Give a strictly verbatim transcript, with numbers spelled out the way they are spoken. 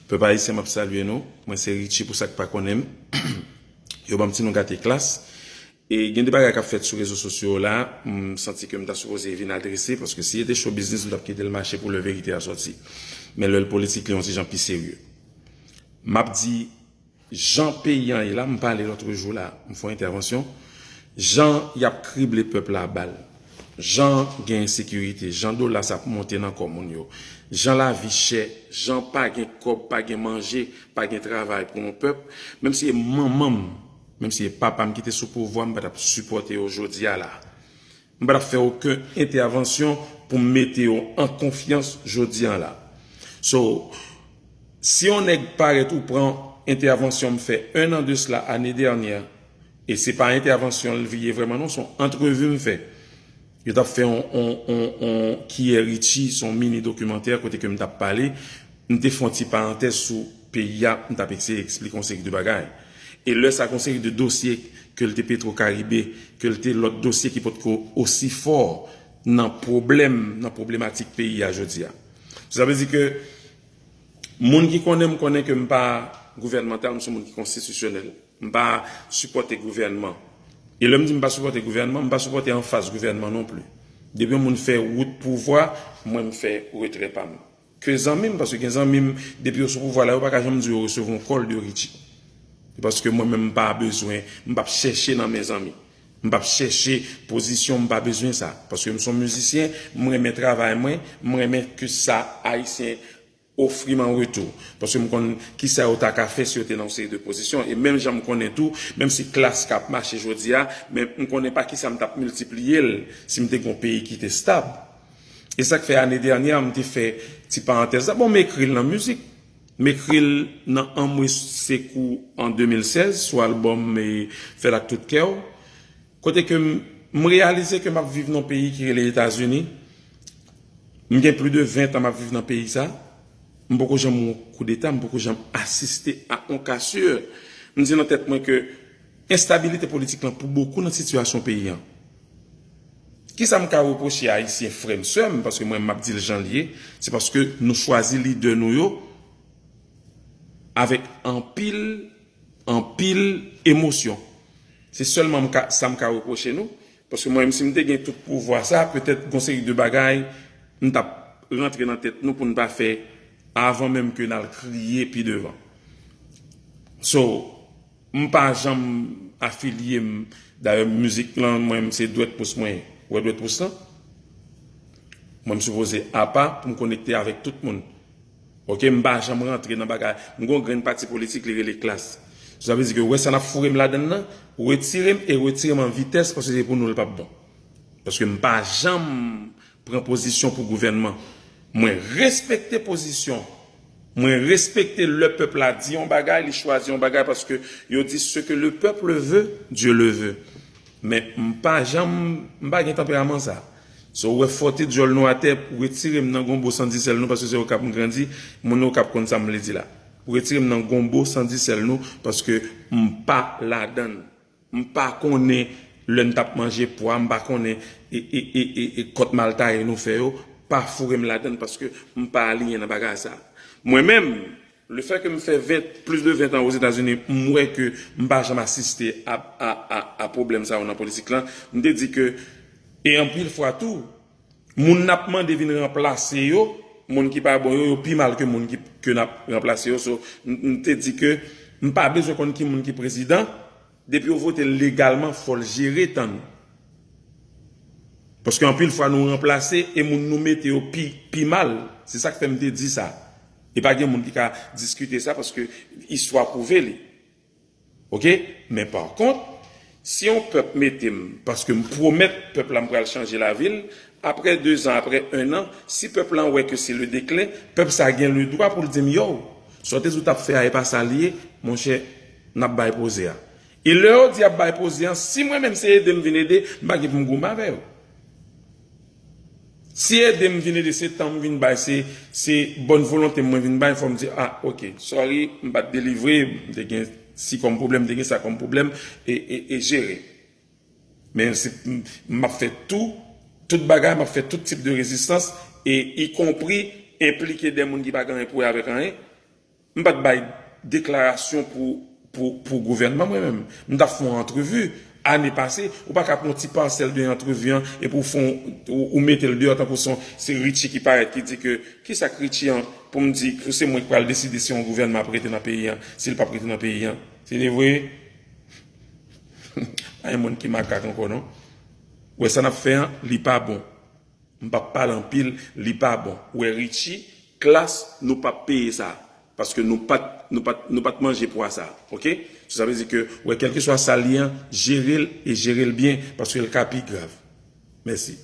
Pèp ayisyen, m ap salye nou. Mwen se Richie pou sa k pa konnen m. Yo ban m ti non Gate Klas. E gen de bagay k ap fèt sou rezo sosyo yo la, m santi ke m ta sipoze vin adrese, paske si se te show business, m t ap kite l mache pou lè verite a sòti. Men lè l politik, li yon ti jan pi serye. M ap di, jan peyi an ye la, m pale lòt jou la, m fè yon entèvansyon, jan y ap krible pèp la bal, jan gen ensekirite, jan dola sa ap monte nan kò moun yo, jan lavi chè, jan pa gen kòb, pa gen manje, pa gen travay pou yon pèp, menm si se manman m, menm si se papa m ki te sou pouvwa, m pa t ap sipòte yo jodi a la. M pa t ap fè okenn entèvansyon pou m mete yo an konfyans jodi a la. So, si yon nèg parèt ou pran entèvansyon m fè un an de cela, ane dènyè, e se pa entèvansyon l ye vrèman non, se yon antrevi m fè. Yo t ap fè yon, yon, yon, yon Kiyè Richie, se yon mini dokimantè kote ke m t ap pale. M te fè yon ti parantèz sou peyi a, m t ap eseye eksplike yon seri de bagay. E lè sa, gen yon seri de dosye, ke l te Petro Caribe, ke l te lòt dosye ki potko osi fò nan pwoblèm, nan pwoblematik peyi a jodi a. Sa vle di ke moun ki konnen m konnen ke m pa gouvènmantal, m se yon moun ki konstitisyonèl. M pa sipòte gouvènman. E lè m di m pa sipòte gouvènman, m pa sipòte anfas gouvènman non pli. Depi yon moun fè wout pouvwa, mwen m fè retrè pa m. Ke zanmi m, paske gen zanmi m, depi yo sou pouvwa la, yo pa ka janm di yo resevwa yon kòl de Richie. Se paske mwen menm m pa bezwen, m p ap chèche nan men zanmi. M p ap chèche pozisyon, m pa bezwen sa. Paske m se yon mizisyen, m renmen travay mwen, m renmen ke sa Ayisyen ofri m an retou. Paske m konn kisa yo ta ka fè si yo te nan yon seri de pozisyon. E menm jan m konnen tou, menm si klas k ap mache jodi a, men m konnen pa kisa m t ap miltipliye l si m te gen yon peyi ki te stab. E sa k fè ane dènyè a, m te fè ti parantèz la. Bon, m ekri l nan mizik. M ekri l nan Anmwe Sekou an de mil sèz, sou albòm e Fè l ak tout kè w. Kote ke m, m reyalize ke m ap viv nan yon peyi ki rele Etazini. M gen plis de ven tan m ap viv nan peyi sa. M poko janm wè yon koudeta, m poko janm asiste a yon ka sir. M di nan tèt mwen ke enstabilite politik lan pou bokou nan sitiyasyon peyi an. Kisa m ka repwoche Ayisyen, frè m, sè m, paske mwen m ap di l jan l ye, se paske nou chwazi lidè nou yo avèk anpil, anpil emosyon. Se sèlman m ka, sa m ka repwoche nou, paske mwen menm si m te gen tout pouvwa sa, petèt gon seri de bagay m t ap rantre nan tèt nou pou n pa fè avan menm ke n al kriye pi devan. So, m pa janm afilye m. Dayè, mizik lan, mwen, se dwèt pous mwen ye. Ou wè dwèt pous lan? Mwen, m sipoze apa pou m konekte avèk tout moun. Oke, m pa janm rantre nan bagay. M gon grenn pati politik, li rele klas. Sa vle di ke, wè sa n ap foure m ladann nan, retire m e retire m an vitès, paske se pou nou l p ap bon. Paske m pa janm pran pozisyon pou gouvènman. Mwen respekte pozisyon. Mwen respekte lè pèp la di yon bagay, li chwazi yon bagay, paske yo di ce que le peuple veut, Dieu le veut. Men m pa janm, m pa gen tanperaman sa. So, ou wè fòte dyòl nou atè, retire m nan gonbo san disèl nou, paske se Okap m grandi, moun Okap konn sa m vle di la. Retire m nan gonbo san disèl nou, paske m pa ladann. M pa konnen lè n t ap manje pwa, m pa konnen e, e, e, e, e kòt maltaye nou fè yo, pa foure m ladann paske m pa aliyen nan bagay sa. Mwen menm, lefètke m fè ven, plis de ven tan Ozetazini, m wè ke m pa janm asiste a, a, a, a pwoblèm sa yo nan politik lan, m te di ke, e anpil fwa tou, moun n ap mande vin ranplase yo, moun ki pa bon yo, yo pi mal ke moun ki, ke n ap ranplase yo. So, m, m te di ke m pa bezwen konn ki moun ki prezidan, depi yo vote l legalman, fò l jere tan nou. Paske anpil fwa nou ranplase e moun nou mete yo pi, pi mal. Se sa k fè m te di sa. E pa gen moun ki ka diskite sa paske istwa pwouve li. Oke? Men pa kont, si yon pèp mete m, paske m pwomèt pèp la m pral chanje lavi l, apre dezan, apre ennan, si pèp la wè ke se le deklen, pèp sa gen le dwa pou l di m, yow, sa w te di w t ap fè a, e pa sa l ye, monchè, n ap bay poze a. E lè yo di y ap bay poze a, si mwen menm se ede m vin ede, m pa gen pou m goumen avè yo. Si ede m vin ede, se tan m vin bay, se, se bòn volonte m mwen vin bay, fò m di, ah, oke, sorry, m pa t delivre, m te gen si kòm pwoblèm, m te gen sa kòm pwoblèm, e, e, e jere. Men se, m, m ap fè tou, tout bagay, m ap fè tout tip de rezistans, e ikonpri enplike de moun ki pa gen anyen pou wè avèk anyen. M pa t bay deklarasyon pou, pou, pou gouvènman mwen menm. M t ap fè yon antrevi. Ane pase, ou pa ka pran yon ti pasèl de antrevi an epi ou fè yon, ou, ou mete l deyò tankou se, se Richie ki parèt ki di ke, kisa k Richie an pou m di ke se mwen ki pral deside si yon gouvènman ap rete nan peyi an, si l p ap rete nan peyi an. Se de vre? Pa gen moun ki makak ankò non. Ou wè sa n ap fè an, li pa bon. M p ap pale anpil, li pa bon. Ou wè Richie, Klass, nou p ap peye sa. Paske nou pa t, nou pa t, nou pa t manje pwa sa. Oke? So, sa vle di ke, ou wè, kèlkeswa sa l ye an, jere l e jere l byen, paske l ka pi grav. Mèsi.